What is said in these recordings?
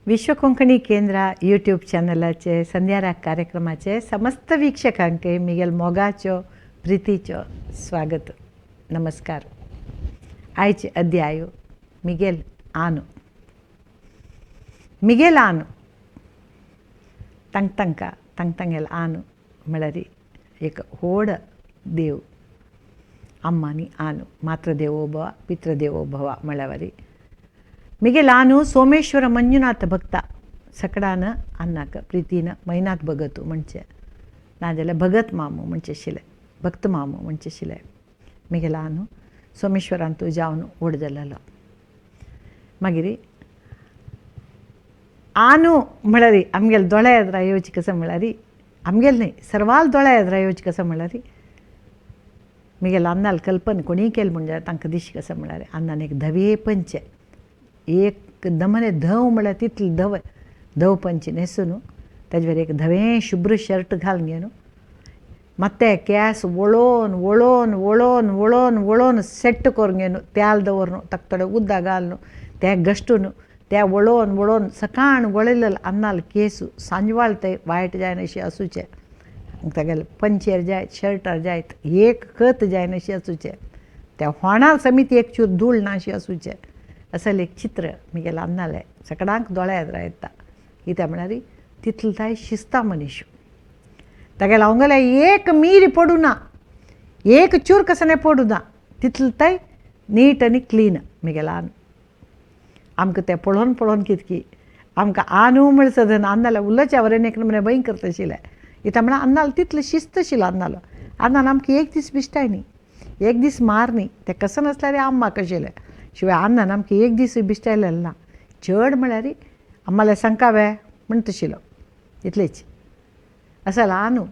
विश्व कोंकणी केंद्र यूट्यूब चॅनलाचे संध्याराग कार्यक्रमाचे समस्त वीक्षकांक मिगेल मोगाचो प्रितीचो स्वागत, नमस्कार. आयचे अध्याय मिगेल आनु. मिगेल आनु तांक तांकां तांक तांगेल आनु म्हळ्यार एक व्हड देव. अम्मानी आनु मातृदेवो भव पितृदेवो भव म्हळ्यावरी मिगेल आनु सोमेश्वर मंजुनाथ भक्त. सकडान अन्नाक प्रितीन मैनाथ भगत म्हणचे, नाजाल्यार भगत मामू म्हणचे आशिल्ले, भक्त मामू म्हणचे आशिल्ले. मिगेल आनु सोमेश्वरांतू जावन व्हड जालेलो. मागीर आनु म्हळ्यार आमगेले दोळे येद्रा येवचे कसो म्हळ्यार, आमगेले न्हय सर्वाल दोळे येद्रा येवचे कसो म्हळ्यार मिगेल अन्नाल कल्पना कोणीय केली म्हूण जाल्यार तांकां दिशी कसो म्हळ्यार अन्नान एक धवे पंचे, एक दमने धव म्हळ्यार तितले धव धव पंचे न्हेसून ताजे एक धवें शुभ्र शर्ट घालून घेवन मात ते केंस वळोवन वळोवन वळोवन वळोवन वळोवन सेट्ट करून घेवन तेल दवरून ताका थोडें उदक घालून तें घश्टून ते वळोवन वळोवन सकाळ वळयलेले अन्नाल केस सांजवाळ ते वायट जायना अशी आसूचे, तागेले पंचेर जायत शर्टार जायत एक कत जायना अशी आसूचे, त्या होणाल समीत एक चूर धूळ ना अशी आसूचे. असलें एक चित्र मिगेले अन्नालें सगळ्यांक दोळ्या येद्रा येता. कित्याक म्हळ्यार तितलो ताय शिस्ता मनीस, तागेले हांगेले एक मीर पडूं ना, एक चूर कसने पडूं ना, तितलो ताय नीट आनी क्लीन मिगेलो आनु. आमकां तें पळोवन पळोवन कितकी आमकां आनू म्हळ्यार सदन अन्नाले उलोवच्या वरेन एक नमुने भंय करता आशिल्लें. कित्याक म्हळ्यार अन्नालो तितलो शिस्त आशिल्लो. अन्नालो अन्नान आमकां एक दीस बिश्टाय न्ही, एक दीस मार न्ही, तें कसो नासल्यार आम्माक आशिल्लें. शिवाय अन्नान आमकां एक दीस बिश्टायलेलो ना. चड म्हळ्यार आम्माले सांगकावे म्हणटा आशिल्लो इतलेच. असो आनू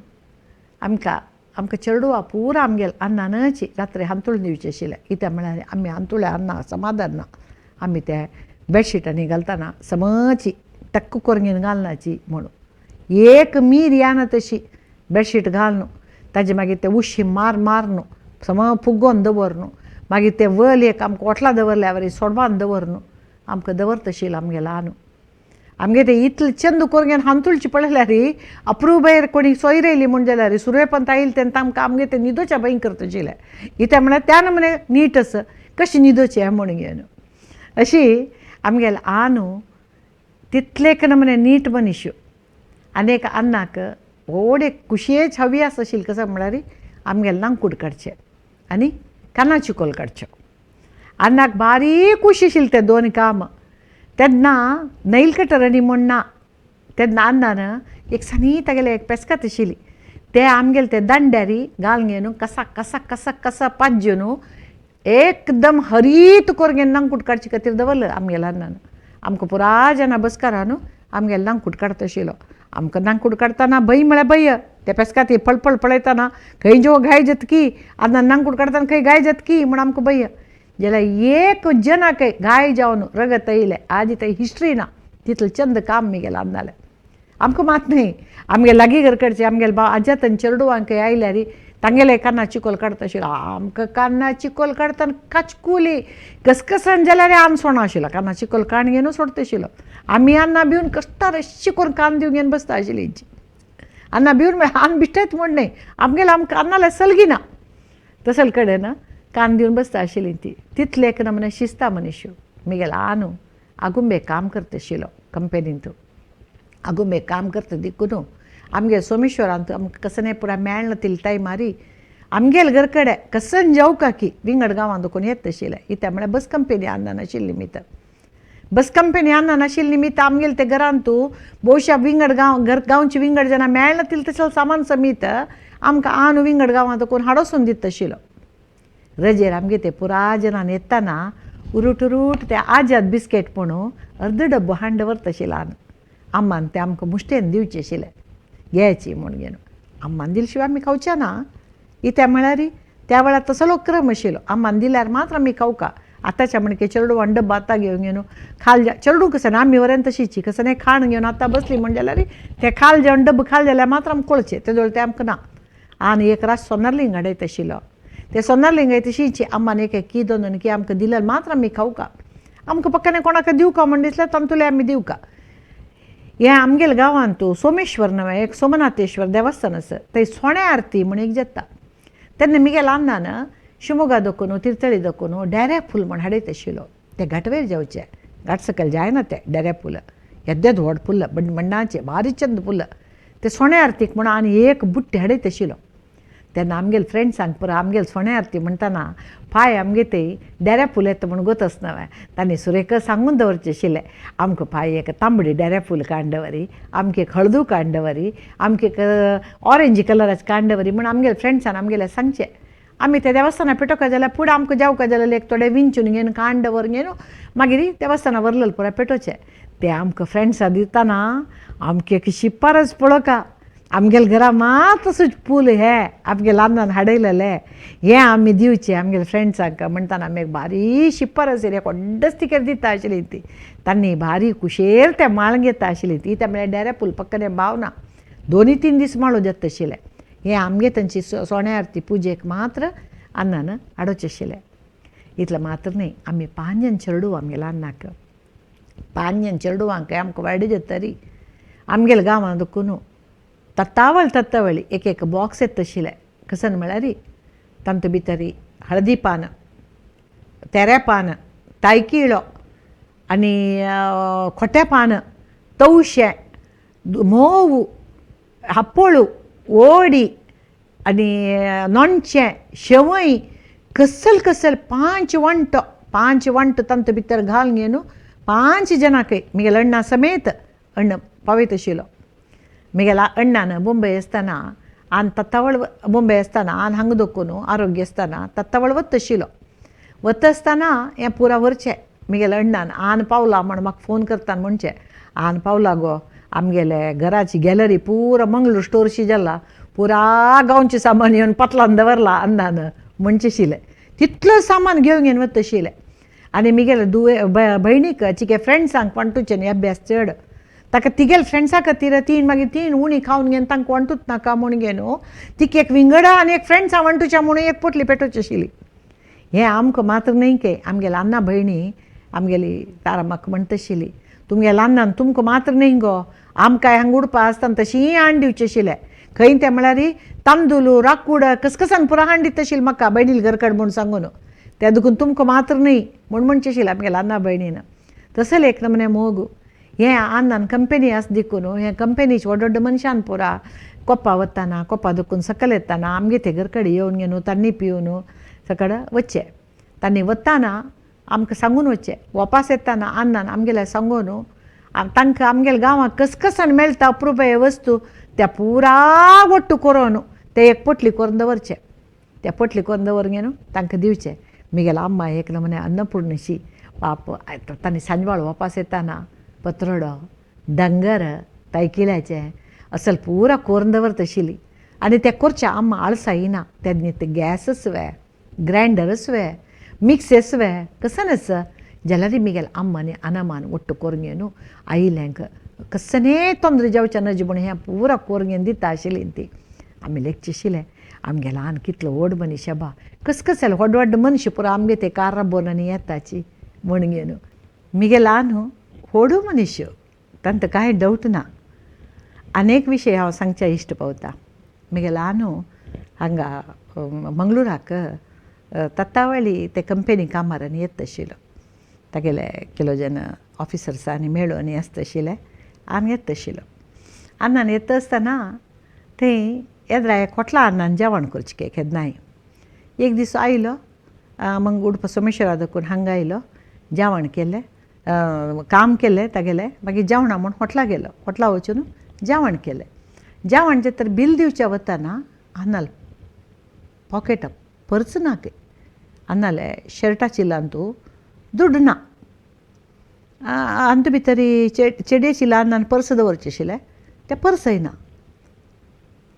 आमकां आमकां चेडवा पुरा आमगेले अन्नानच रात्री हांतूळ दिवचें आशिल्लें. कित्याक म्हळ्यार आमी हांतुळ्या अन्ना समाधान ना, आमी ते बेडशिटांनी घालतना समची टक्क करून घेवन घालनाची म्हणून एक मीर येना तशी बेडशीट घालून ताजे मागीर ते उशी मार मारून सम फुगोवन दवरनु मागीर ते वल एक आमकां ओटला दवरल्या वरी सोडवान दवरनु आमकां दवरता आशिल्लो आमगेलो आनू. आमगे ते इतले चंद करून घेवन हांतुळची पळयल्यार अप्रुबायर कोणी सोयरी येयली म्हूण जाल्यार सुरवेपंत आयली तेन्ना आमकां आमगे ते न्हिदोच्या भंय करता आशिल्लें. कित्याक म्हळ्यार त्या नमुने नीट आसा कशी न्हिदोची म्हूण घेवन अशी आमगेले आनू तितले एक नमुने नीट मनीस. आनी एक अन्नाक व्हड एक खुशयेच हवी आसा आशिल्ली कसो म्हळ्यार आमगेले नांकूट काडचें आनी काना चिकोल काडच्यो. अन्नाक बारीक खुशी आशिल्ली ते दोन काम. तेन्ना नैल कटर आनी म्हूण ना, तेन्ना अन्नान एक सानी तागेले एक पेस्कात आशिल्ली ते आमगेले ते दांड्यारी घालून घेवन कसा कसा कसा कसा पाज्जे न्हू एकदम हरीत करून घेवन नांकूट काडचे खातीर दवरलें आमगेले अन्नान. आमकां पुरा जाणां बसकारा न्हू आमगेले नांकूट काडटा आशिल्लो. आमकां नांकूट काडटना भंय म्हळ्यार भंय, ते पेस्काती फळफळ पळयतना खंय ज्यो घाय जातकी आन्नान नांकूट काडटना खंय घाय जातकी म्हूण आमकां भंय. जाल्यार एक जनाक घाय जावन रगत येयलें आजी ते हिस्ट्री ना तितलें चंद काम मिगेलें अन्नालें. आमकां मात न्हय आमगे लागीं घर कडचे आमगेले बाव आज्या चेडवांक आयल्यार तांगेले काना चिकोल काडटा आशिल्लो. आमकां कान्ना चिकोल काडटना काचकुली घसघसान जाल्यार आम सोणा आशिल्लो, काना चिकोल काण घेवन सोडटा आशिल्लो. आमी अन्ना भिवन कश्टार अशी करून कान दिवन घेवन बसता आशिल्ली. अन्ना भिवन आन बिश्टेच म्हूण न्हय आमगेले आमकां अन्नाले सलगी ना तसल कडेन कान दिवन बसता आशिल्ली ती. तितले एक नमुने शिस्ता मनीस मिगेलो आनू. आगुंबे काम करता आशिल्लो कंपनींत, आगुंबे काम करता देखून आमगे सोमेश्वरांत आमकां कसने पुरा मेळना तितले टायमारी आमगेले घर कडेन कसन जावका की विंगड गांवांत कोण येता आशिल्लें. कित्याक म्हळ्यार बस कंपनी अन्ना नाशिल्ली निमित्त, बस कंपनी अन्ना नाशिल्ली निमित्त आमगेले ते घरांतू भोवशा विंगड गांव घर गांवची विंगड जाणां मेळना तितलें तसलें सामान समीत आमकां आनू विंगड गांवांत कोण हाडोसून दिता आशिल्लो. रजेर आमगे ते पुरा जाणां येतना उरूट उरूट ते आजाद बिस्केट म्हणून अर्द डब्बो हाडून दवरता आशिल्लो आनू. अम्मान ते आमकां मुश्टेन दिवचे आशिल्ले घ्यायची म्हूण घेवन. अम्मान दिले शिवाय आमी खावचे ना. कित्याक म्हळ्यार त्या वेळार तसलो क्रम आशिल्लो, अम्मान दिल्यार मात्र आमी खावका. आतांच्या म्हणके चेडवान डब्बो आतां घेवन घेवन खाल चेडूं कसं ना आमी वरेन तशीची कसं नाही खाण घेवन आतां बसली म्हण जाल्यार ते खाल जेवण डब्बो खाल जाल्यार मात्र आमकां कळचें ते जवळ तें आमकां ना. आनी एक रात सोनारलिंग हाडयता आशिल्लो, ते सोनारलिंग तशीची अम्मान एक की दोन दोन की आमकां दिल्यार मात्र आमी खावका. आमकां पक्काने कोणाक दिवका म्हण दिसल्यार तांतुले आमी दिवका. हें आमगेले गांवांत सोमेश्वर नवें एक सोमनाथेश्वर देवस्थान आसा, थंय सोण्या आरती म्हूण एक जाता. तेन्ना मिगेल अन्नान शिमोगा दखून तिर्थळी दखून डेऱ्या फूल म्हण हाडयत आशिल्लो. ते घाटवेर जावचे, घाट सकयल जायना ते डेऱ्या फूल, येद्देच व्हड फुल बण्णाचें बारीक चंद फुल. ते सोण्या आरतीक म्हूण आनी एक बुट्टी हाडयत आशिल्लो. तेन्ना आमगेले फ्रेंड्सांक पुरो आमगेले सोण्या आरती म्हणटना पांय आमगे ते डेऱ्या फूल येता म्हूण गोतस नवें तांणी सुरेक सांगून दवरचें आशिल्लें, आमकां पांय एक तांबडी डेऱ्या फूल काडून दवरी, आमकां एक हळदू काडून दवरी, आमकां एक ऑरेंज कलराचें काडून दवरी म्हूण आमगेले फ्रेंड्सान आमगेले सांगचें. आमी ते देवस्थाना पेटोवका जाल्यार पुढे आमकां जावका जाल्यार एक थोडे विंचून घेवन काडून दवर घेवन मागीर देवस्थाना व्हरलें पुराय पेटोवचें. ते आमकां फ्रेंड्सां दितना आमकां एक शिपारस पळोवका, आमगेले घरा मात तसोच पूल हे आमगेले अन्नान हाडयलेले हें आमी दिवचें आमगेले फ्रेंड्सांक म्हणटाना आमी एक बारीक शिपारस एक व्हड्डच तिकेर दिता आशिल्ली ती. तांणी भारी कुशेर ते माळ घेता आशिल्ली ती. त्या म्हळ्यार डेऱ्या पूल पक्कने भावना दोनी तीन दीस माळू जाता आशिल्लें. हें आमगे तांची सोण्या आरती पुजेक मात्र अन्नान हाडोवचें आशिल्लें. इतलें मात्र न्हय, आमी पांजन चेडूं आमगेल्या अन्नाक, पांजन चेडवांक आमकां वायट जाता री. आमगेल्या गांवांत दुखून तत्तावळ तत्तावळी एक एक बॉक्स येता आशिल्लें. कसन म्हळ्यार तांतू भितर हळदी पान, तेऱ्या पान, तायकिळो आनी खोट्या पान, तवशें, म्होंव, हापोळू, ओडी आनी नोणचें, शेवय, कसल कसल पांच वंटो, पांच वंटो तांतू भितर घालून घेवन पांच जाणांकय मिगेल्या अण्णा समेत अण्ण पावयत आशिल्लो. मिगेल्या अण्णान बोंबय आसतना आनी तत्तावळ बोंबय आसतना आनी हांगा दखून आरोग्य आसतना तत्तावळ वता आशिल्लो. वता आसतना हें पुरा व्हरचें मिगेल्या अण्णान आन पावला म्हण म्हाका फोन करता म्हणचें, आन पावला गो आमगेले घराची गॅलरी पुरा मंगळूर स्टोरशी जाला, पुरा गांवचें सामान येवन पाटलान दवरलां अन्नान म्हणचें आशिल्लें. तितलें सामान घेवन घेवन वता आशिल्लें. आनी मिगेले दुवे भयणीक चिके फ्रेंड्सांक वांटूचें न्ही अभ्यास चड, ताका तिगेले फ्रेंड्सां खातीर तीन मागीर तीन उणी खावन घेवन तांकां वांटूच नाका म्हूण घेवन तिका एक विंगडा आनी एक फ्रेंड्सां वांटूच्या म्हणून एक पोटली पेटोवची आशिल्ली. हें आमकां मात्र न्हय के आमगेले अन्ना भयणी आमगेली तारा म्हाका म्हणटा आशिल्ली, तुमगेल्या अन्नान तुमकां मात्र न्हय गो आमकां हांगा उडपा आसतना तशीं हाडून दिवचें आशिल्लें. खंय तें म्हळ्यार तांदूळ राकूड कसकसान पुरो हाडून दिता आशिल्लें म्हाका भयणील घरकड म्हूण सांगून, त्या देखून तुमकां मात्र न्हय म्हूण म्हणचें आशिल्लें आमगेल्या अन्ना भयणीन. तसलें एक नमने मोग हें अन्नान कंपनी आसा देखून हें कंपनीचे व्हड व्हड मनशान पुरा कोप्पा वतना कोप्पा दुखून सकयल येतना आमगे ते घर कडेन येवन घेवन तांणी पिवन सकड वचचें. तांणी वतना आमकां सांगून वचचें, वापास येतना अन्नान आमगेल्या सांगून तांकां आमगेल्या गांवांत कसकसान मेळटा अप्रुपाय वस्तू त्या पुरा ಒಟ್ಟು करून ते एक पोटली करून दवरचें. त्या पोटली करून दवर घेवन तांकां दिवचें. मिगेल्या अम्मा एक नमुने अन्नपूर्णशी बाप तांणी सांजवाळ वापास येतना पत्रडो डंगर तायकिळ्याचें असल पुरा करून दवरता आशिल्ली. आनी तें करचें आम्मा आळसा येना. तेन्ना ते गॅसच वे, ग्रायंडरच वे, मिक्सर्स वे, कसनच जाल्यार मिगेल अम्मा आनी अनमान ಒಟ್ಟು करून घेवन आयिल्ल्यांक कसने तोंदरे जावचें नज म्हूण हें पुरा करून घेवन दिता आशिल्ली ती. आमी लेखचे आशिल्लें आमगे ल्हान कितलो व्हड मनीस बा, कस कस जालें व्हड व्हड मनीस पुरो आमगे ते कार बोन आनी येताची म्हण घेवन. मिगे ल्हान व्हड मनीस तांकां कांय डावट ना. अनेक विशय हांव सांगच्या इश्ट पावता. मिगे ल्हान हांगा मंगळुराक तत्तावळी ते कंपनी कामार आनी येता आशिल्लो. तागेले किलो जन ऑफिसर्स आनी मेळून आसता आशिल्ले आनी येता आशिल्लो. अन्नान येता आसतना थंय येद्रा एक होटला अन्नान जेवण करचें केन्नाय. एक दीस आयलो मग उडपा सोमेश्वरा दाखून हांगा आयलो, जेवण केलें, काम केलें तागेलें, मागीर जेवणा म्हूण हॉटला गेलो. हॉटला वचून जेवण केलें. जेवण जे तर बील दिवचें वतना अन्नाल पॉकेट पर्स ना की अन्नाले शर्टा चिलान तूं दुड ना, अंत भितर चेडये चिलान अन्नान पर्स दवरचें आशिल्लें तें पर्सय ना.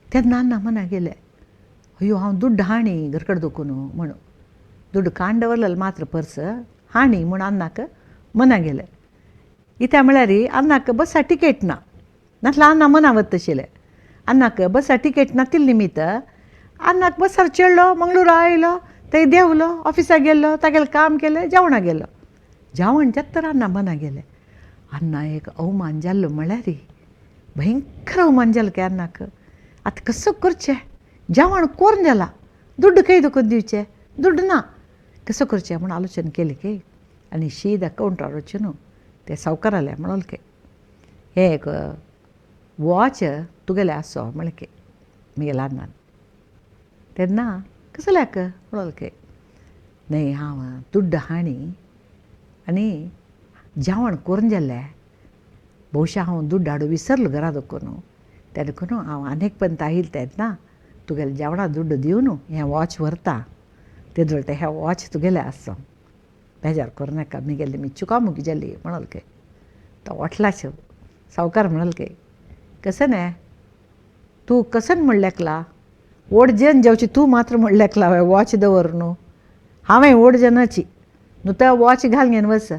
तेन्ना अन्ना मना गेलें, अयो हांव दुड्ड हाणी घरकड दुखून म्हणून दुड्ड काण दवरलेलो मात्र पर्स हाणी म्हूण अन्नाक मना गेलें. इत्या म्हळ्यार अन्नाक बसा टिकेट ना, नासल्यार अन्ना मना वता आशिल्लें. अन्नाक बसा टिकेट नातिल्ले निमित्त अन्नाक बसार चेडलो, मंगळूरा आयलो, थंय देंवलो, ऑफिसाक गेल्लो, तागेलें काम केलें, जेवणाक गेलो. जेवण जाता तर अन्ना मना गेलें, अन्ना एक अवमान जाल्लो म्हळ्यार भयंकर अवमान जालो की अन्नाक. आतां कसो करचें, जेवण कोरून जाला, दुड्ड खंय दुखून दिवचें, दुड्ड ना, कसो करचें म्हूण आलोचन केली की आनी शीद कावंटरार वचून ते सावकारालें म्हणोल की हें एक वॉच तुगेलें आसो म्हणलें की म्हगेल्या अन्नान. तेन्ना कसल्याक म्हणोल की न्हय हांव दुड्ड हाणी आनी जेवण करून जाल्लें, भोवशा हांव दुड्ड हाडूं विसरलो घरा देखून, ते देखून हांव आनीक पण आयिल्लें तेन्ना तुगेलें जेवणा दुड्ड दिवन हें वॉच व्हरता, तेदोळ तें हें वॉच तुगेलें आसो, बेजार करूं नाका, म्हगेली मी चुकामुकी जाली म्हणोल की. तो वॉटलाच सावकार म्हणोल की कशें न्हय तूं कशें म्हण लेखला, व्हड जन जेवची तूं मात्र म्हण लेखला हांवें वॉच दवर न्हू, हांवें व्हड जनाची न्हू, तें वॉच घाल घेवन वच,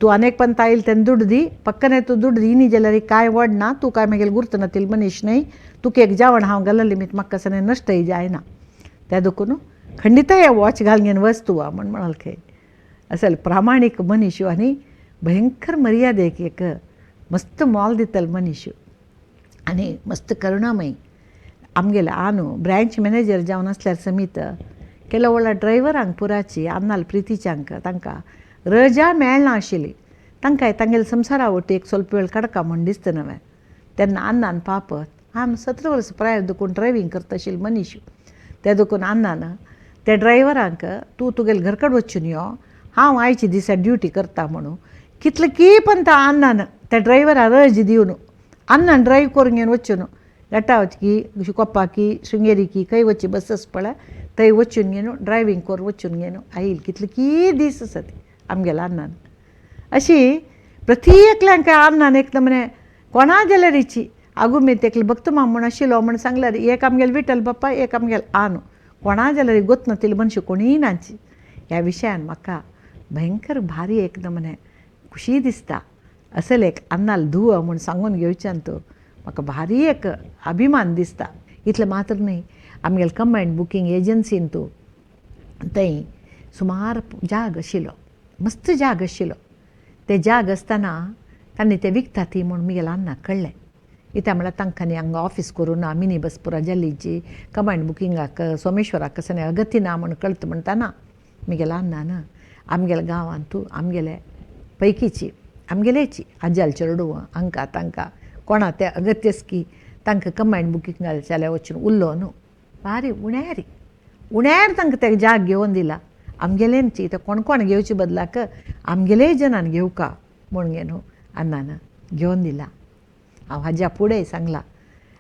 तूं अनेक पण आयल तेन्ना दुड्ड दी, पक्कने तूं दुड्ड दिनी जाल्यार कांय व्हड ना, तूं कांय मागीर गुर्त नातील मनीस न्हय, तुका एक जेवण हांव घालली मित म्हाका कशें नश्टय जायना, त्या देखून खंडीत हें वॉच घाल घेवन वच तूं म्हण म्हणाल खंय. असल प्रामाणीक मनीस आनी भयंकर मर्यादेक एक मस्त मोल दितलो मनीस आनी मस्त करुणामयी. आमगेले आनु ब्रांच मॅनेजर जावन आसल्यार समीत केलो व्हडल्या ड्रायव्हरांक पुराची अन्नाल प्रितीच्यांक तांकां रजा मेळना आशिल्ली, तांकां तांगेले संवसारा वटेक एक स्वल्प वेळ काडका म्हूण दिसता नवें. तेन्ना अन्नान पाप आम 17 वर्सां प्राय देखून ड्रायव्हींग करता आशिल्ले मनीस, ते देखून अन्नान त्या ड्रायव्हरांक तूं तुगेले घर कडेन वचून यो, हांव आयचे दिसा ड्युटी करता म्हणून कितले की पण त्या अन्नान त्या ड्रायव्हरा रज दिवन अन्नान ड्रायव्ह करून घेवन वचून घटावची कोप्पाकी शृंगेरीकी खंय वचची बस आसा पळय थंय वचून घेवन ड्रायव्हींग करून वचून घेवन आयल कितले की दीस आसा ती आमगेल्या अन्नान. अशी प्रति एकल्यांक अन्नान एक नमने कोणा जाल्यारीची आगो मी तेकले भक्तमाम म्हूण आशिल्लो म्हूण सांगल्यार एक आमगेले विठल बाप्पा, एक आमगेले आनु, कोणा जाल्यार गोत नातिल्ले मनशां कोणीय नाची. ह्या विशयान म्हाका भयंकर भारी एक नमने खुशी दिसता. असल एक अन्नाल धुव म्हूण सांगून घेवच्यान तो म्हाका भारी एक अभिमान दिसता. इतलें मात्र न्हय, आमगेले कंबायंड बुकींग एजन्सीन तूं थंय सुमार जाग आशिल्लो, मस्त जाग आशिल्लो. ते जाग आसतना तांणी ते विकता ती म्हूण म्हगेल्या अन्नाक कळ्ळें. कित्याक म्हळ्यार तांकां हांगा ऑफीस करूं ना, मिनी बस पुरा जाल्लीची कंबायंड बुकिंगाक सोमेश्वराक कशें अगती ना म्हूण कळटा म्हणटना म्हगेल्या अन्नान आमगेल्या गांवांत तूं आमगेले पैकीची आमगेलेची आज्याल चेडूं हांकां तांकां कोणा ते अगत्यस की तांकां कंबायंड बुकींग जाल्यार वचून उरलो न्हू, भारी उण्यारी उण्यार तांकां ते जाग घेवन दिला. आमगेलेंची ते कोण कोण घेवचे बदलाक आमगेले जनान घेवका म्हूण न्हू अन्नान घेवन दिला. हांव हाज्या फुडें सांगलां,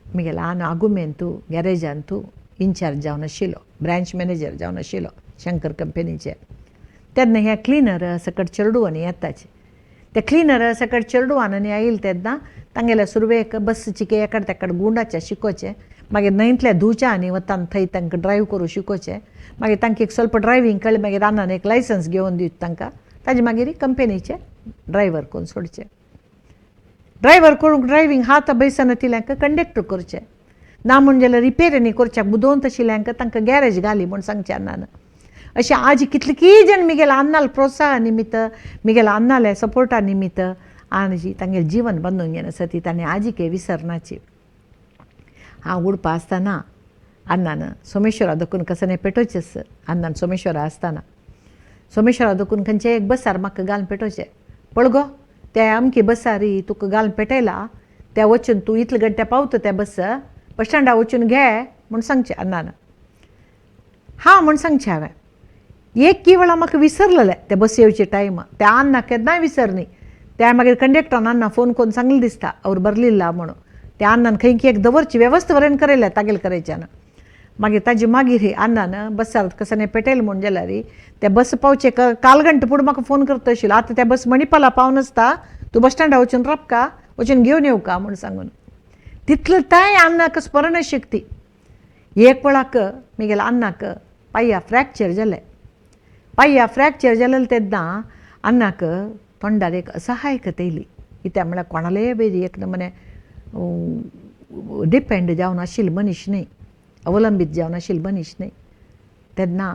म्हगेल्या आन आगुमेन तूं गॅरेजान तूं इन्चार्ज जावन आशिल्लो, ब्रांच मॅनेजर जावन आशिल्लो शंकर कंपनीचे. तेन्ना हे क्लिनर सकट चेडवांनी येताचे, ते क्लिनर सकट चेडवान आनी आयले तेन्ना तांगेल्या सुरवेक बसीची एकाड तेकाड गुंडाचे शिकोवचें, मागीर न्हंयतल्या धुवच्या आनी वतान थंय तांकां ड्रायव्ह करूं शिकोवचें, मागीर तांकां एक स्वल्प ड्रायव्हींग कळ्ळें मागीर रानान एक लायसन्स घेवन दिवचें तांकां, ताजे मागीर कंपनीचे ड्रायव्हर करून सोडचें. ड्रायव्हर करूंक ड्रायव्हींग हात बैसना तिल्यांक कंडक्टर करचें ना म्हूण जाल्यार रिपेरींनी करच्याक बुदवंत आशिल्ल्यांक तांकां गॅरेज घाली म्हूण सांगचें अन्नान. अशें आज कितले जण म्हगेल्या अन्नाल प्रोत्साहा निमित्त, म्हगेल्या अन्नाले सपोर्टा निमित्त आनी तांगेलें जीवन बांदून घेवन आसा ती तांणी आजिके विसरनाची. हांव उडपा आसतना अन्नान सोमेश्वरा देखून कशें पेटोवचेंच, अन्नान सोमेश्वरा आसतना सोमेश्वरा देखून खंयचे एक बसार म्हाका घालून पेटोवचें, पळगो त्या अमकी बसारी तुका घालून पेटयला, त्या वचून तूं इतले घंटे पावता त्या बस बस स्टँडा वचून घे म्हूण सांगचें अन्नान. हां म्हूण सांगचें हांवें. एक की वेळा म्हाका विसरलेलें ते बस येवचे टायम, त्या अन्ना केन्नाय विसर न्ही. त्या मागीर कंडक्टरान अन्ना फोन करून सांगलें दिसता our बरलिल्ला म्हणून, त्या अन्नान खंय की एक दवरची वेवस्था वरेन करयल्या तागेले करायच्यान. मागीर ताजे मागीर अन्नान बसार कशें पेटयलें म्हूण जाल्यार त्या बस पावचे काल घंटे फुडें म्हाका फोन करता आशिल्लो, आतां त्या बस मणिपाला पावन आसता, तूं बस स्टँडा वचून राबका, वचून घेवन येवका म्हूण सांगून. तितलें तांय अन्नाक स्मरण शक्ती. एक वेळाक म्हगेल्या अन्नाक पांया फ्रॅक्चर जालें, पांया फ्रॅक्चर जालें तेन्ना अन्नाक तोंडार एक असहायकता येयली. कित्याक म्हळ्यार कोणालेय बेरी एक नमने डिपेंड जावन आशिल्लो मनीस न्हय, अवलंबीत जावन आशिल्लो मनीस न्हय. तेन्ना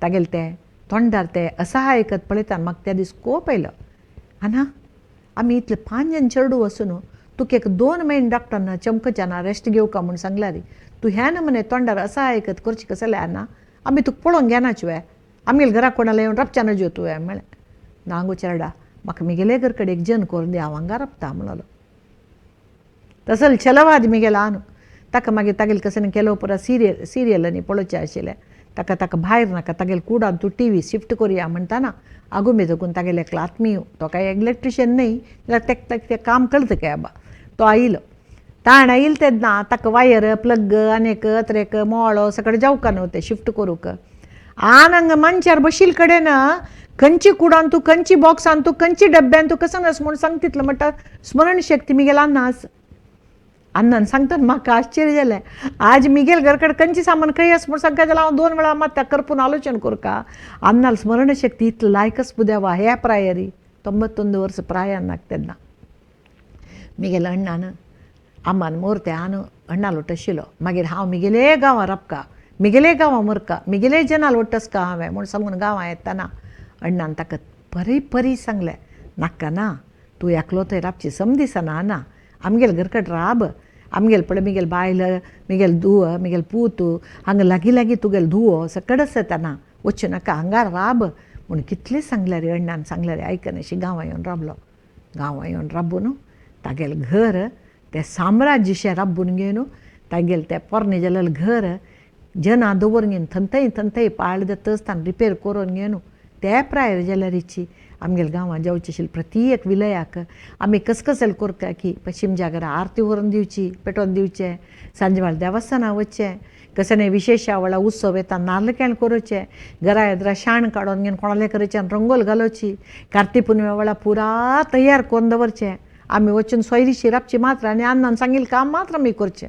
तागेलें तें तोंडार तें असहायकत पळयता म्हाका त्या दीस कोप आयलो, आना आमी इतले पांच जण चेडू वचून तुका एक 2 म्हयने डॉक्टरान चमकच्यान रेस्ट घेवका म्हूण सांगल्यार तूं ह्या नमुने तोंडार असा आयकत करची कसलें ना, आमी तुका पळोवंक घेनाच वे, आमगेले घरा कोणाला येवन राबच्या नजो तुवें म्हळें. ना गो चेरडा, म्हाका मिगेले घर कडेन एक जन करून दी, हांव हांगा राबता म्हणलो. तसल छलवाद मिगेलो आनु ताका मागीर तागेले कशें केलो पुरा सिरियल पळोवचें आशिल्लें ताका, ताका भायर नाका, तागेले कुडान तूं टी व्ही शिफ्ट करुया म्हणटाना आगुंबे देखून तागेले एकलो आत्मीय, तो काय इलेक्ट्रिशियन न्हय जाल्यार ताका तें काम कळटा काय आबा, तो आयलो. ताण आयल तेन्ना ताका वायर प्लग आनीक अत्रेक मोळो सगळें जावका न्हू तें शिफ्ट करूंक. आन हांगा मांचार बशील कडेन खंयची कुडान तूं, खंयची बॉक्सान तूं, खंयची डब्यान तूं कसो नास म्हूण सांग तितलो म्हणटा स्मरणशक्ती मिगेला नास. अण्णान सांगता म्हाका आश्चर्य जालें, आज मिगेल घरकडेन खंयचें सामान खंय आसा म्हूण सांगता जाल्यार हांव 2 वेळा मात करपून आलोचन करका. अण्णाल स्मरणशक्ती इतलो लायकच देवा ह्या प्रायरी 91 वर्स प्रायान नाक तेन्ना मिगेल अण्णान आमान मोरते आन अण्णाल वट्टशिलो. मागीर हांव मिगेले गांवां राबका, मिगेले गांवां मरका, मिगेले जनाल वट्टसका हांवें म्हूण सांगून गांवां येतना अण्णान ताका परी परी सांगलें, नाका ना तूं एकलो थंय राबची सम दिसना ना, आमगेले घरकडेन राब, आमगेले पळय मिगेल बायल मिगेल धुव मिगेल पूत हांगा लागीं लागीं तुगेले धुवो सकड आसता ना, वचूं नाका हांगा राब म्हूण कितलें सांगल्यार अण्णान सांगल्यार आयकनाशी गांवां येवन राबलो. गांवां येवन राबून तागेलें घर तें साम्राज्यशें राबून घेवन तागेलें तें पोरणें जालेलें घर जना दवरून घेवन थंय थंय पाळ जाता ताण रिपेर करून घेवन ते प्रायर जाल्यारीची आमगेले गांवां जावचे आशिल्ले प्रती एक विलयाक आमी कसकसल करता की पश्चिम जागरा आरती व्हरून दिवची, पेटोवन दिवचें, सांजवेळ देवस्थानां वचचें, कसले विशेश वेळा उत्सव येता नाल्ल केळ करोचें, घरा येद्रा शाण काडून घेवन कोणाले कडेच्यान रंगोल घालोवची, कार्ती पुनवे वेळा पुरा तयार करून दवरचें, आमी वचून सोयरीशी राबची मात्र आनी अण्णान सांगिल्लें काम मात्र आमी करचें,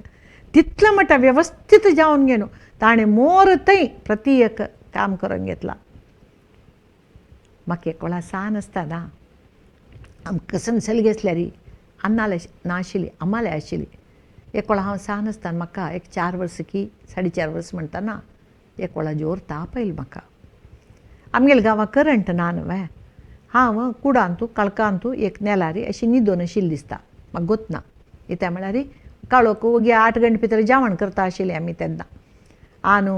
तितलें म्हणटा वेवस्थीत जावन घेवन ताणें मोर थंय प्रती एक काम करून घेतलां. म्हाका एक वेळा सान आसतना आमकां कसन सलगी आसल्यार अण्णाले नाशिल्ली, आमाले आशिल्ली. एक वेळा हांव सान आसतना म्हाका एक 4 वर्सां की 4.5 वर्सां म्हणटना एक वेळा जोर ताप आयलो म्हाका. आमगेल्या गांवांत करंट ना न्हय, हांव कुडांतू काळखांतू एक नेलारी अशी न्हिदोन आशिल्ली दिसता, म्हाका गोत ना. कित्याक म्हळ्यार काळोख वगी 8 गंटे भितर जेवण करता आशिल्लें आमी तेन्ना. आनु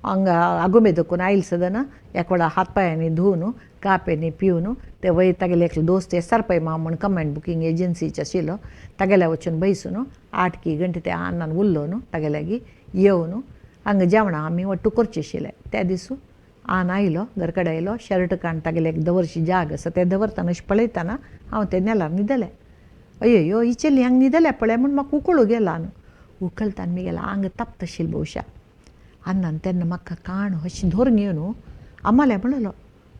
हांगा आगुंबे दकून आयल सदना एक वेळा हात पांयांनी धुवन कापेनी पिवन ते वयर तागेले एकलो दोस्त एस आर पै माम म्हूण कमांड बुकींग एजन्सीचे आशिल्लो तागेल्या वचून बैसून 8 की घंटे ते अन्नान उरलो न्हू तागेले लागीं येवन हांगा जेवणां आमी वट्टू करचें आशिल्लें. त्या दिसू आन आयलो घर कडेन आयलो, शर्ट काण तागेले एक दवरशी जाग आसा तें दवरतना अशें पळयतना हांव तें नेलार न्हिदलें. अय्यो ही चली हांगा न्हिदल्या पळय म्हूण म्हाका उकळूं गेलो न्हू, उकलताना मिगेलें आंग तापताशिल्लें भोवशा. अन्नान तेन्ना म्हाका काण अशें धरून घेवन आमाले म्हणलो,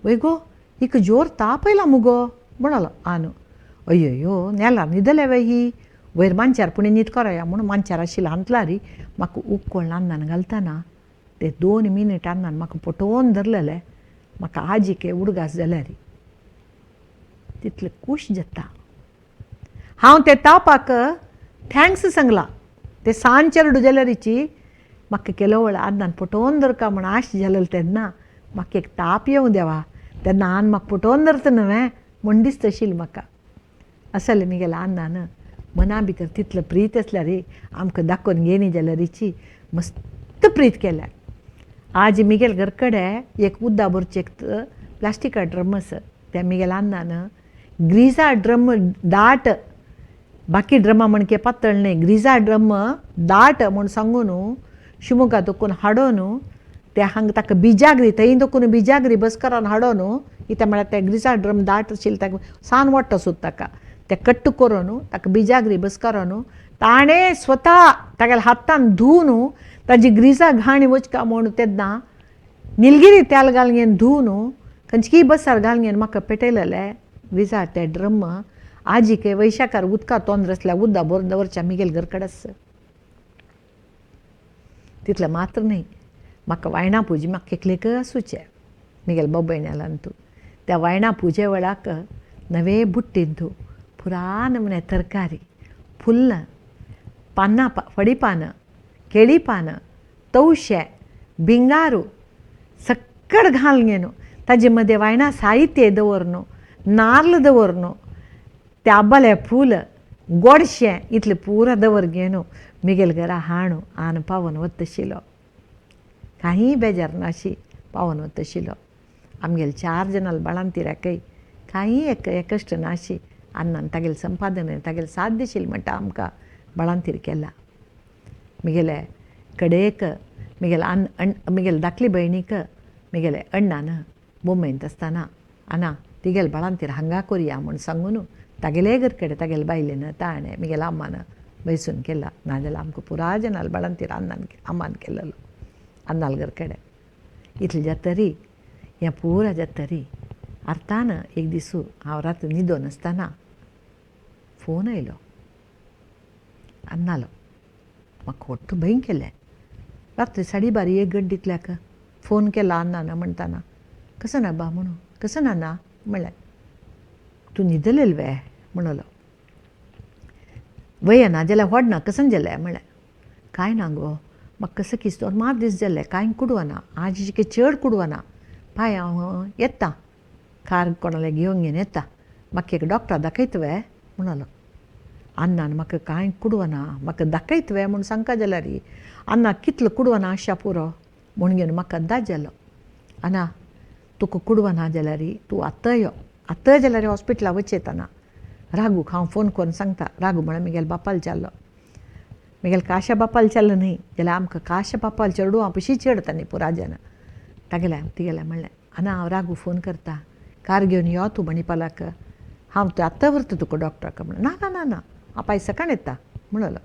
वय गो हिका जोर ताप आयला मुगो म्हणलो आनु. अय्यो नेलार न्हिदल्या वे ही, वयर मांचार पुणी न्हीद करोया म्हूण मांचार आशिल्लें हांतलारी म्हाका उकळून अन्नान घालतना ते 2 मिनीट अन्नान म्हाका पटोवन धरलेलें, म्हाका आजिके उडगास जाल्यार तितलें खूश जाता. हांव ते तापाक thanks सांगलां, ते सान चेरडू जाल्यारीची म्हाका केलो वेळ अन्नान पटोवन धरका म्हूण आश जालेलें तेन्ना म्हाका एक ताप येवं देवा, तेन्ना आन म्हाका पटोवन धरता न्हय म्हूण दिसता आशिल्लें म्हाका. असलें मिगेल्या अन्नान मना भितर तितलो प्रीत आसल्यार आमकां दाखोवन घेयनी जाल्यारीची मस्त प्रीत केल्या. आज मिगेल घर कडेन एक उद्दा भरचें एक प्लास्टिका ड्रम आसा, त्या मिगेल्या अन्नान ग्रिजा ड्रम दाट, बाकी ड्रमां म्हणके पातळ न्हय, ग्रिजा ड्रम दाट म्हूण सांगून शिमोगा दोकून हाडून ते हांगा ताका बिजागरी थंय दोकून बिजागरी बसकरान हाडून कित्याक म्हळ्यार ते ग्रिजा ड्रम दाट आशिल्लें ताका सान वाडटा सुद्दां ताका ते कट्ट करून ताका बिजागरी बसकरान ताणें स्वता तागेल्या हातान धुवन ताजी ग्रिजा घाणी वचका म्हूण तेन्ना निलगिरी तेल घालून घेवन धुवन खंयचीय बसार घालून घेवन म्हाका पेटयलेलें ग्रिजा ते ड्रम आजिके वैशाखार उदका तोंड आसल्यार उदक भरून दवरचें मिगेल घर कडेन आसा. तितलें मात्र न्हय, म्हाका वायणां पुजा म्हाका एकलेक आसूचें मिगेल बाबयण्यालान तूं त्या वायणां पुजे वेळाक नवे बुट्टींतू पुरा नमुने तरकारी फुल्लां पानां फडी पानां केळी पानां तवशें बिंगारू सक्कड घालून घेवन ताजे मदें वायणां साहित्य दवरन, नाल्ल दवरन, ते आब्बाले फूल गोडशें इतलें पुरा दवर घेवन मिगेल घरा हाणू आनी पावोन वतशिलो. कांय बेजार नाशी पावोन वतशिलो. आमगेले 4 जाणां बाळांतिराकय कांय एक कश्ट नाशी अन्नान तागेलें संपादन तागेलें साध्यशील म्हणटा आमकां बाळांतीर केला. मिगेले कडेक मिगेले मिगेले धाकली भयणीक मिगेले अण्णान बोंबयंत आसतना आना तिगेले बाळांतीर हांगा कोरया म्हूण सांगून तागेले घर कडेन तागेले बायलेन ताणें मिगेले अम्मान बैसून केला. नाजाल्यार आमकां पुरा जाणां बाळांतीर अन्नान अम्मान केलेलो अन्नाल घर कडेन. इतलें जातरी हें पुरा जातरी अर्थान एक दीस हांव राती न्हिदोन आसतना फोन आयलो अन्नालो. म्हाका होट्ट भंय केलें. रात्री 12:30 1 गंट इतल्याक फोन केला अन्नान म्हणटाना कसो ना बा म्हणून कसो ना ना म्हणलें. तूं न्हिदलेल वे म्हणलो. वय ना जाल्यार व्हडना कसन जालें म्हणलें. कांय ना गो म्हाका कसो किस्तो मात दीस जाले कांय कुडवना आज चड कुडवना पाय हांव येता कार कोणाले घेवन घेवन येता म्हाका एक डॉक्टर दाखयत वे म्हणलो. अन्नान म्हाका कांय कुडवना म्हाका दाखयत वे म्हूण सांगका जाल्यार अन्ना कितलो कुडवना आशा पुरो म्हूण घेवन म्हाका अंदाज जालो. आना तुका कुडवना जाल्यार तूं आतां यो आतां जाल्यार हॉस्पिटला वचयतना राघूक हांव फोन करून सांगता. राघू म्हळ्यार मिगेल बापाल चाललो मिगेल काशा बापाल चाललो न्हय जाल्यार आमकां काशा बापाल चेडूं हांव पशी चेडता न्ही पुरा जाणां तागेलें तिगेलें म्हणलें आना हांव राघू फोन करता कार घेवन यो तूं मणिपालाक हांव तूं आतां व्हरता तुका डॉक्टराक म्हणलें. ना ना ना ना हांव पाय सकाळीं येता म्हणलो.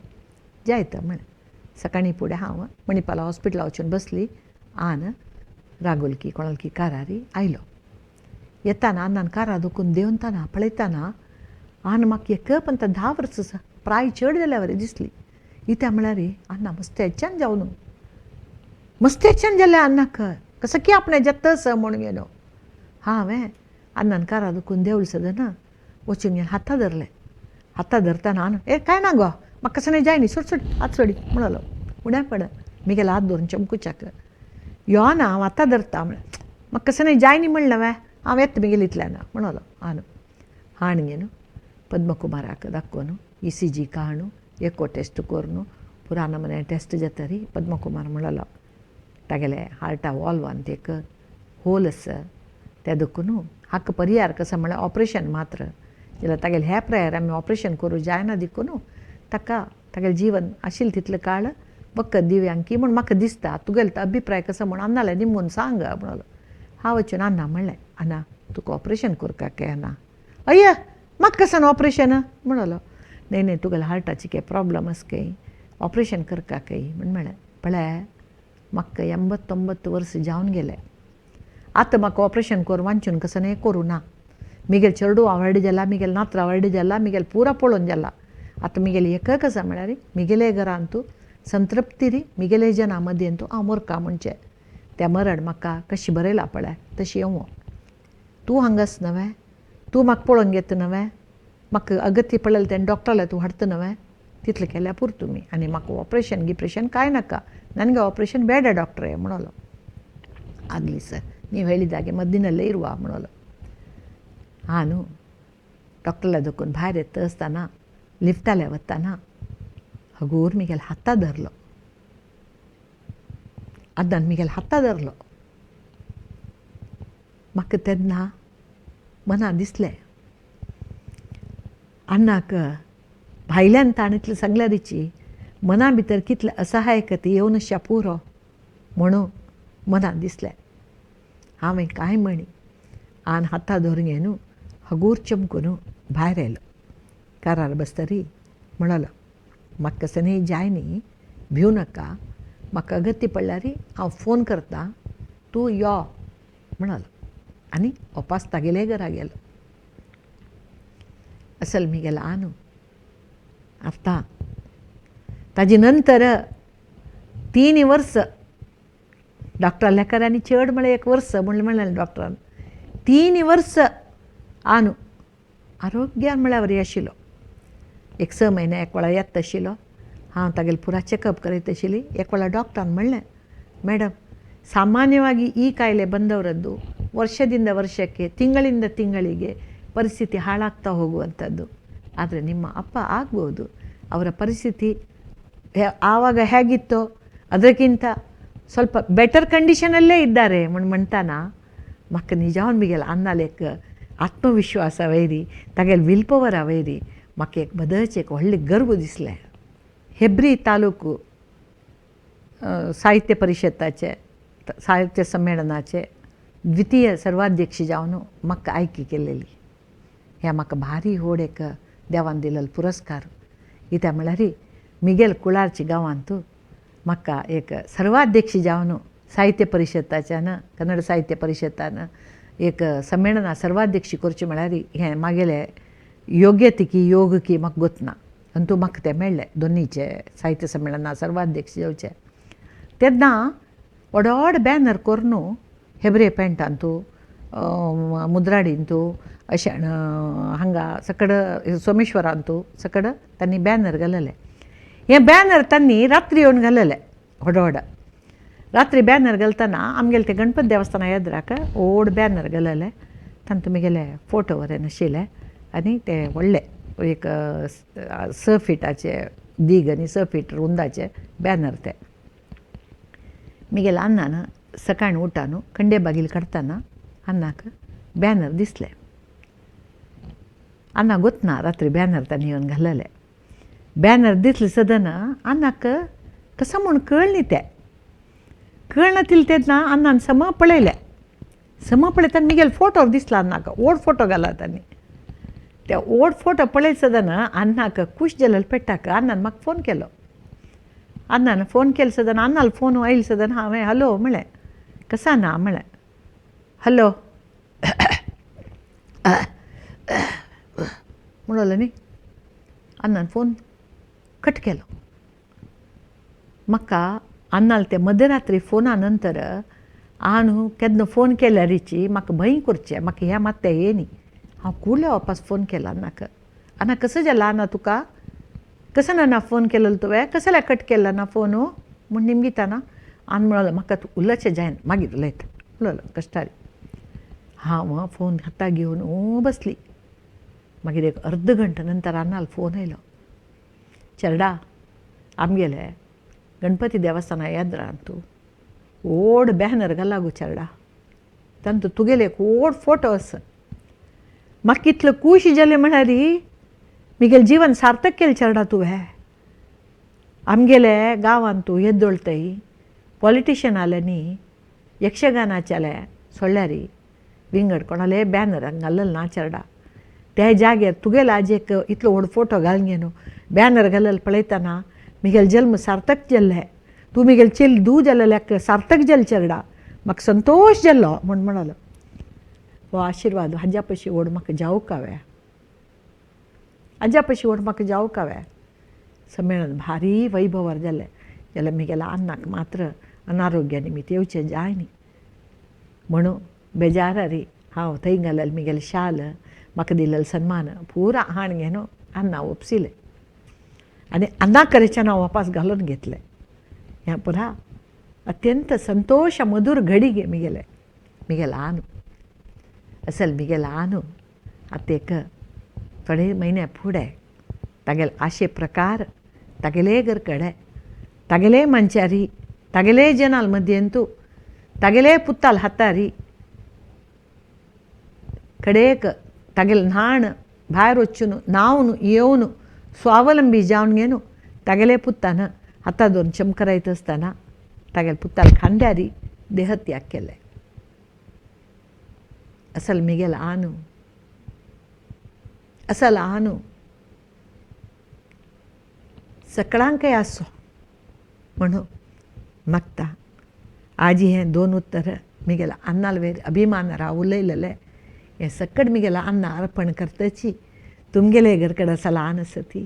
जायता म्हणलें. सकाळीं फुडें हांव मणिपाला हॉस्पिटला वचून बसली आन राघुलकी कोणालकी कारारी आयलो. येताना अन्नान कारा दुखून देंवताना पळयताना आन म्हाका एक पंत 10 वर्सां प्राय चड जाल्यार बरी दिसली. इत्या म्हळ्यार अन्ना मस्तेच्यान जावन मस्तेच्यान जालें अन्नाक कसो की आपणें जाता म्हूण गेलो. हांवें अन्नान कारा दुखून देंवल सदना वचून घेवन हाता धरलें. हाता धरताना आन ए कांय ना गो म्हाका कसो न्हय जाय न्ही सोड सोड हात सोडी म्हणलो. उण्या पड मिगेलो हात धरून चमकुच्याक यो ना हांव आतां धरता म्हणलें. म्हाका कसो न्हय जाय न्ही म्हणलें वे हांव येता मिगेले इतल्यान म्हणलो. आन हाण घेवन पद्मकुमाराक दाखोवन ECG काडून एको टेस्ट करून पुरा नमुने टेस्ट जातरी पद्मकुमार म्हणलो तागेले हार्टा वॉल्वान एक होल आसा ते दुखून हाका परिहार कसो म्हळ्यार ऑपरेशन मात्र जाल्यार तागेले ह्या प्रायर आमी ऑपरेशन करूं जायना देखून ताका तागेलें जीवन आशिल्लें तितलें काळ वखद दिवया की म्हूण म्हाका दिसता तुगेलो अभिप्राय कसो म्हूण अन्नाले निमून सांग म्हणलो. हांव वचून अन्ना म्हणलें अन्ना तुका ऑपरेशन करपाक काय ना अय्या म्हाका कसो ऑपरेशन म्हणलो. न्हय न्हय तुगेले हार्टाची काय प्रॉब्लम आसा काय ऑपरेशन करपाक काय म्हूण म्हणलें. पळय म्हाका 89 वर्सां जावन गेले आतां म्हाका ऑपरेशन करून वांचून कसो न्हय करूं ना. मिगेल चेडू आवडे जाला मिगेल नात्र आवडे जाला मिगेल पुरा पळोवन जाला आतां मिगेले एक कसा म्हळ्यार मिगेले घरान तूं संतृप्ती री मिगेले जना मदेन तूं हांव मरका म्हणचें त्या मरण म्हाका कशी बरयला पळय तशी येवं. तूं हांगास नवें तूं म्हाका पळोवन घेता नवें म्हाका अगत्य पळयलें तेन्ना डॉक्टराले तूं हाडटा नवें तितलें केल्यार पुरो तुमी आनी म्हाका ऑपरेशन गिपरेशन कांय नाका ನನಗೆ ಆಪ್ರೇಷನ್ ಬೇಡ ಡಾಕ್ಟ್ರೇ म्हणलो. ಆಗಲಿ ಸರ್ ನೀವು ಹೇಳಿದಾಗೆ ಮದ್ದಿನಲ್ಲೇ ಇರುವ म्हणलो. हांव डॉक्टरला दुखून भायर येता आसतना लिफ्टाले वतना हगूर मिगेल हाता धरलो आदान मिगेल हाता धरलो. म्हाका तेन्ना मना दिसलें अन्नाक भायल्यान ताणें सांगल्यारीची मना भितर कितलें असहायकती येवन पुरो म्हणून मनान दिसलें. हांवें कांय म्हणी आनी हाता धरून घेवन हगूर चमकून भायर आयलो. कारार बसतरी म्हणलो म्हाका कसो न्ही जाय न्ही भिवू नाका म्हाका अगत्य पडल्यार हांव फोन करता तूं यो म्हणलो आनी ओपास तागेले घरा गेलो. असल मिगेलो आनू आतां ताजे नंतर 3 वर्स डॉक्टर लेकरांनी चड म्हळ्यार 1 वर्स म्हणलें म्हणलें डॉक्टरान 3 वर्स आनू आरोग्यान म्हळ्यार बरी आशिल्लो. एक 6 म्हयने एक वेळा येता आशिल्लो. हांव तागेलें पुरा चॅकअप करीत आशिल्ली. एक वेळा डॉक्टरान म्हणलें ಮೇಡಮ್ ಸಾಮಾನ್ಯವಾಗಿ ಈ ಕಾಯಿಲೆ ಬಂದವರದ್ದು ವರ್ಷದಿಂದ ವರ್ಷಕ್ಕೆ ತಿಂಗಳಿಂದ ತಿಂಗಳಿಗೆ ಪರಿಸ್ಥಿತಿ ಹಾಳಾಗ್ತಾ ಹೋಗುವಂಥದ್ದು. ಆದರೆ ನಿಮ್ಮ ಅಪ್ಪ ಆಗ್ಬೋದು. ಅವರ ಪರಿಸ್ಥಿತಿ ಆವಾಗ ಹೇಗಿತ್ತೋ ಅದಕ್ಕಿಂತ ಸ್ವಲ್ಪ ಬೆಟರ್ ಕಂಡೀಷನಲ್ಲೇ ಇದ್ದಾರೆ म्हणताना म्हाका निजावन मिगेल अन्नाल एक आत्मविश्वास वयरी, तागेले will पवरा वयरी म्हाका एक बदच एक व्हडलें गर्व दिसलें. हेब्री तालुको साहित्य परिशदाचे साहित्य संमेळनाचे द्वितीय सर्वाध्यक्ष जावन म्हाका आयकी केलेली. ह्या म्हाका भारी व्हड एक देवान दिलेलो पुरस्कार. कित्याक म्हळ्यार मिगेल कुळारच्या गांवांत म्हाका एक सर्वाध्यक्ष जावन साहित्य परिशदाच्यान कन्नड साहित्य परिशदान एक संमेळना सर्वाध्यक्ष करचें म्हळ्यार हें म्हागेलें योग्यते की योग की म्हाका गोतना, आनी तूं म्हाका तें मेळ्ळें दोनीचे साहित्य संमेळना सर्वाध्यक्ष जावचें. तेन्ना व्हड व्हड बॅनर करून हेब्रे पेंटांतू मुद्राडींतू अशें हांगा सकड सोमेश्वरांतू सकड तांणी बॅनर घालले. हे बॅनर तांणी रात्री येवन घालले व्हड व्हड. रात्री बॅनर घालतना आमगेले ते गणपती देवस्थाना एद्राक व्हड बॅनर घालले, तांतू मिगेले फोटो बरें आशिल्ले आनी ते व्हडले एक 6 फिटाचे दीग आनी 6 फीट रुंदाचे बॅनर ते. मिगेले अन्नान सकाळी उठान कंडे बागील काडटना अन्नाक बॅनर दिसले. अन्ना गोतना रात्री बॅनर तांणी येवन घालले. बॅनर दिसले सदना अन्नाक कसो म्हूण कळ्ळें तें, कळना तेन्ना अन्नान सम पळयलें. सम पळयतना मिगेल फोटो दिसला अन्नाक, व्हड फोटो घाला तांणी. ते व्हड फोटो पळयत सदना अन्नाक खूश जालें पेट्टाक अन्नान म्हाका फोन केलो. अन्नान फोन केलो सदना अन्नाल फोन आयलो सदना हांवें हॅलो म्हळें, कसा ना म्हळें, हॅलो म्हणलो न्ही. अन्नान फोन कट केलो. म्हाका अन्नाल ते मध्यरात्री फोना नंतर आनु केन्ना फोन केल्यारीची म्हाका भंय करचें, म्हाका ह्या मात्तें ये न्ही. हांव कुल्या वापस फोन केला अन्नाक, अन्ना कसो जाला अन्ना तुका कसो ना फोन केलेलो तुवें, कसल्या कट केला ना फोन म्हूण निमगिताना आनी म्हणलो म्हाका तूं उलोवचें जायना, मागीर उलयता म्हणलो कश्टारी. हांव फोन हाता घेवन बसली. मागीर एक अर्द घंटा नंतर अन्नाल फोन आयलो, चेरडा आमगेले गणपती देवस्थाना येद्रांत तूं व्हड बॅनर घाला गो चेरडा, तांतू तुगेले एक व्हड फोटो आसा. म्हाका इतलो खूश जालें म्हळ्यार मिगेलें जीवन सार्थक केलें चेरडा तुवें. आमगेले गांवांत तूं येदोळतय पॉलिटिशन आले न्ही, यक्षगानाचे सोडल्यार विंगड कोणाले बॅनर हांगा घाललेलो ना चेरडा. त्या जाग्यार तुगेलो आजेक इतलो व्हड फोटो घालून घेवन बॅनर घाललेलो पळयतना मिगेल जल्म सार्थक जाल्ले, तूं मिगेल चेल दू जाल्ल्याक सार्थक जालें चेरडा, म्हाका संतोश जाल्लो म्हूण म्हणलो. हो आशिर्वाद हाज्या पशी व्हड म्हाका जावंक हांवें, हाज्या पशी व्हड म्हाका जावंक हांवें. संमेळन भारी वैभवार जालें जाल्यार मिगेल्या अन्नाक मात्र अनारोग्या निमित्त येवचें जाय न्ही म्हणून बेजारारी हांव थंय घाललें मिगेलें शाल, म्हाका दिलेलो सन्मान पुरा हाण घेवन अन्ना ओपसिलें आनी अन्ना कडेच्यान हांव वापस घालून घेतलें. ह्या पुरा अत्यंत संतोश मधुर घडी गे मिगेले मिगेल आनु असल मिगेल आनु आतां एक थोडे म्हयने फुडें तागेले आशे प्रकार तागेले घर कडे तागेले मंचारी तागेले जनाल मध्यंतू तागेले पुत्ताल हातारी कडेक तागेले न्हाण भायर वचून न्हांवन येवन स्वावलंबी जावन घेवन तागेले पुत्तान हाता दोन चमकरायत आसतना तागेले पुत्ताल खांद्यारी देहत्याग केले. असल मिगेल आनु, असल आनु सकळांकय आसो म्हणून मागता. आजी हें दोन उत्तर मिगेल अन्नाल वयर अभिमान राव उलयलेलें हें सकट मिगेल अन्ना अर्पण करतची. तुमगेले घरकडे आसा ल्हान आसा ती,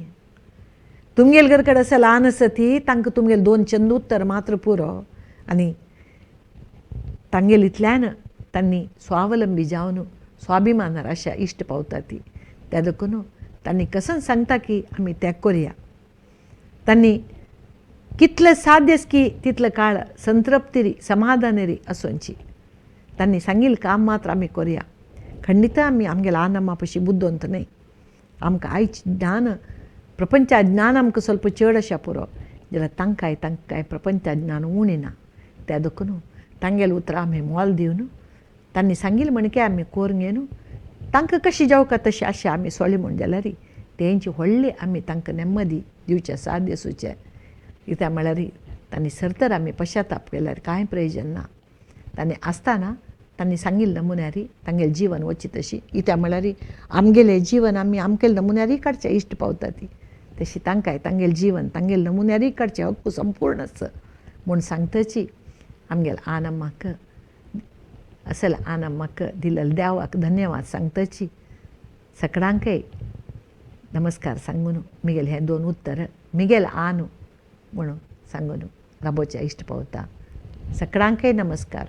तुमगेले घरकडे आसा ल्हान आसा ती, तांकां तुमगेले दोन चंद उत्तर मात्र पुरो आनी तांगेले इतल्यान तांणी स्वावलंबी जावन स्वाभिमानार अशा इश्ट पावता ती. त्या देखून तांणी कसन सांगता की आमी तें करुया. तांणी कितले साध्य की तितले काळ संतृप्ती समाधानेरी आसोची. तांणी सांगिल्लें काम मात्र आमी करुया. खंडित आमी आमगेले आनम्मा पशी बुद्दोंत न्हय, आमकां आयज ज्ञान, प्रपंचा ज्ञान आमकां स्वल्प चड आशा पुरो जाल्यार तांकांय तांकां प्रपंचा ज्ञान उणें ना. त्या देखून तांगेले उतरां आमी मोल दिवन तांणी सांगिल्लें म्हणके आमी करून घेवन तांकां कशी जावका तशी आशा आमी सोडली म्हूण जाल्यार तेंची व्हडली आमी तांकां नेमदी दिवचें, साथ दिवचें. कित्याक म्हळ्यार तांणी सरतर आमी पश्चाताप केल्यार कांय प्रयोजन ना. तांणी आसतना तांणी सांगिल्लें नमुन्यारी तांगेलें जीवन वचचें तशी. कित्याक म्हळ्यार आमगेलें जीवन आमी आमगेले नमुन्यारी काडचें इश्ट पावता ती तशी तांकांय तांगेलें जीवन तांगेले नमुन्यारी काडचें हक्क संपूर्ण आसा म्हूण सांगतची आमगेले आनम्माक असल आनम्माक दिलेल्या देवाक धन्यवाद सांगतची सगळ्यांकय नमस्कार सांगून मिगेले हें दोन उत्तर मिगेल आनु म्हणून सांगून राबोवच्या इश्ट पावता. सगळ्यांकय नमस्कार.